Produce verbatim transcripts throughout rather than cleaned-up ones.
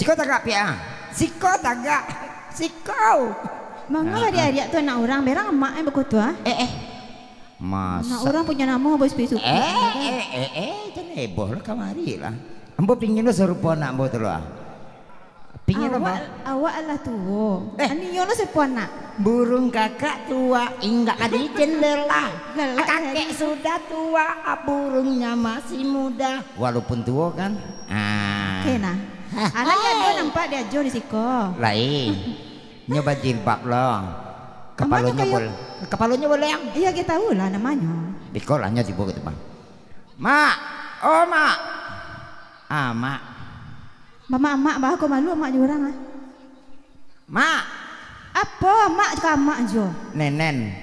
Siko tagak, Piak, ah. Siko tagak. Siko. Manga Ah, ah. Ariak-ariak tu anak urang, berang amak, eh, beko tu, ah. Eh, eh. Anak Masa urang punyo namo, bos, besok. Eh, eh, eh, eh, jan heboh lah, kamari lah. Ambo pingin lo sarupo anak ambo tu lo, ah. Pingin lo, Awak, Bang. Awak alah tuo. Eh. Ani yo lo sarupo anak. Burung kakak tua, inggak ka di jendela. Galak Kakek tadi. Sudah tua, burungnya masih muda. Walaupun tuo kan. Ah. Oke, nah. Hah. Anak yo Hai. Ado nampak di ajo di siko. Lai. Nyo bajilbab lo. Kapalonyo Namonyo kayo bol-, kapalonyo boleh, Ang? Iyo, kita tahu lah namonyo. Beko lah nyo tibo gitu, Bang. Mak. Oh, Mak. Ah, Mak. Mamak-mamak, bah, ko malu amak jo urang, ah. Mak. Apo, Mak ka amak jo? Nenen.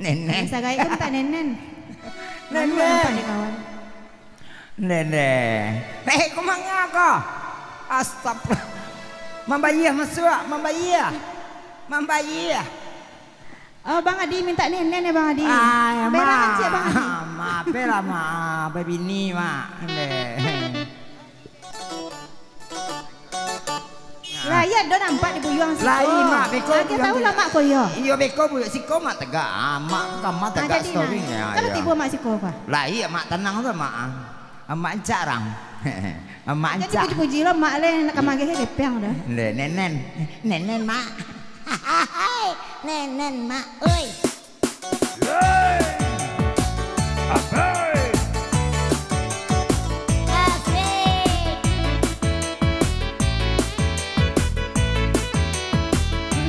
Nenen. Biasa gaek kan tak nenen. Malu Nenen. Nampak dek kawan. Nenen. Eh, ko manga ko? Astagfirullah. Mambayia masuak, mambayia. Mambayia. Oh, Bang Adi minta nenen ya, Bang Adi. Ah, ya, Berang Mak. Cik, Bang Adi. Mak, bela, Mak. Babini, Mak. Nde. Lah, iyo, ado nampak di buyuang siko. Lai, Mak, beko Ah, kita buyuang tahu lah, tu. Mak, ko iyo. Iyo, beko buyuang siko, Mak, tegak. Ah, Mak, ka Mak Ah, tegak jadi, story nah. Yo, Kalau iyo. Tibo Mak siko, Pak? Lai, Mak, tenang tu, Mak. Ah, Mak encak rang. Ah, Mak Jadi encak. Puji-puji lo, Mak, leh, nak ka mageh kepiang dah. Nde, nenen. Nenen, Mak. Nenen, Mak. Oi. Hei! Ape! Asik.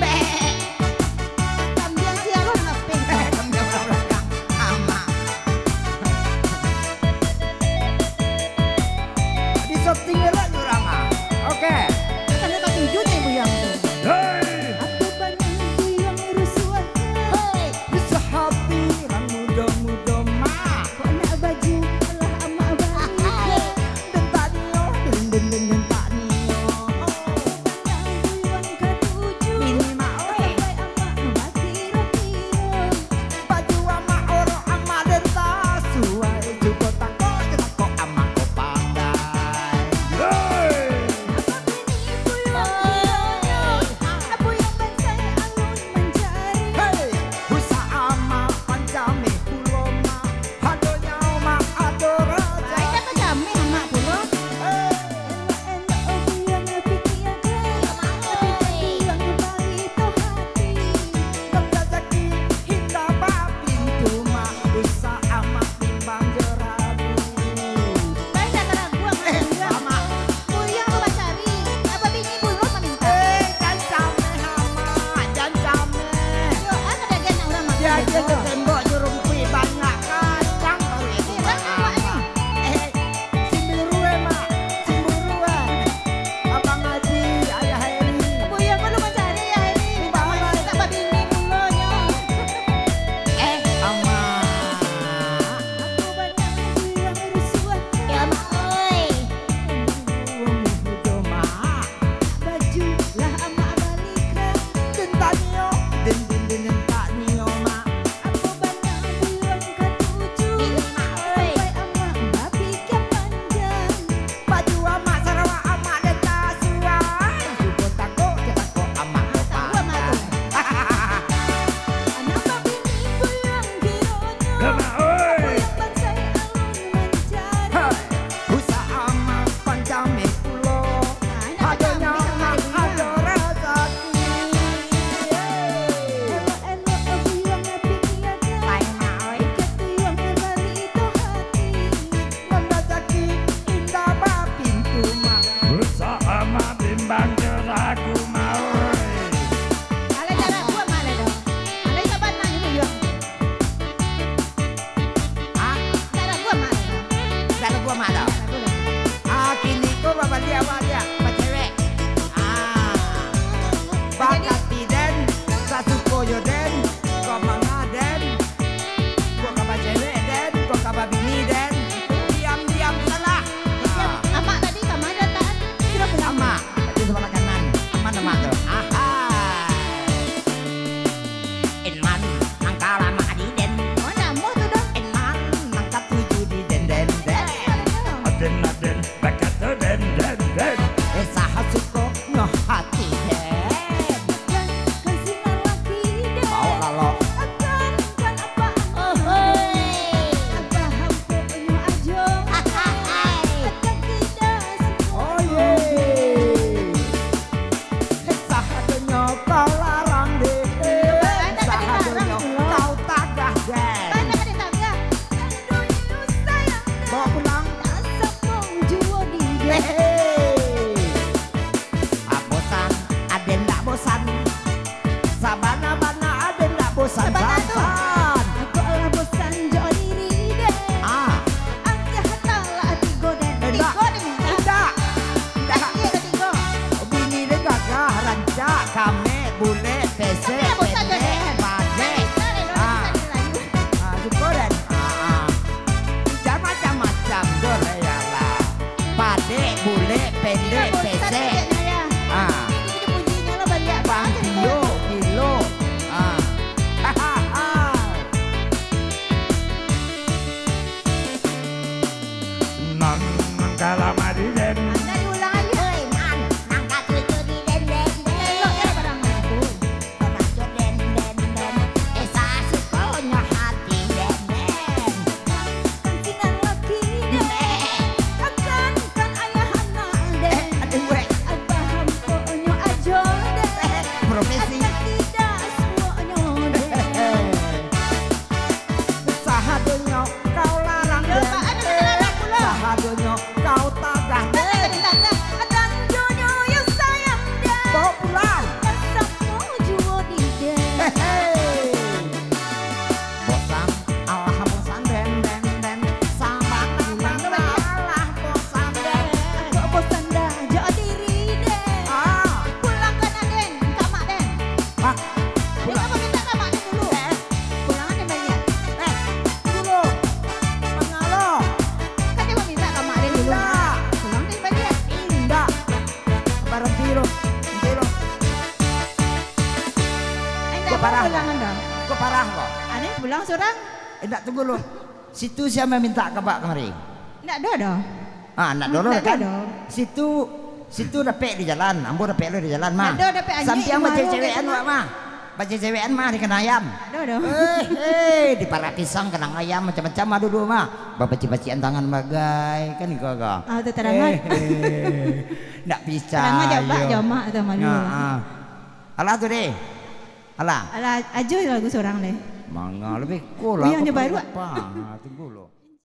Bek. Kambiang siang lo ngape? Kambiang urang balakang. Amak. Di-shooting elok urang, ah. Oke. Sampai katuju nyo buyuang tu. Hei! Apo bana buyuang rusuah? Hei! Parah. Pulang anda. Kok parah kok? Ane pulang surang. Eh, ndak, tunggu lu. Situ sia mamintak ka bak kamari? Ndak ado doh. Ah, ndak ado doh Ndak kan? ado. Situ, situ dapek di jalan, ambo dapek lu di jalan mah. Ndak ado, dapek anyuik Sampiang di maro bacecewekan gitu, wak mah. Bacecewekan mah di kanai ayam. Ndak ado doh. Eh, eh, di parak pisang kanai ayam macam-macam mah dulu mah. Bapaciak-paciakan tangan bagai kan iko ko. Ah, tu tarangat. Eh, eh. Ndak picayo. Tarangat jabak jamak tu malu. Nah, ah. Alah tu deh. Alah. Alah, ajo lagu surang deh. Manga lebih cool lah. Uyang je baru. Apa? Tunggu lu.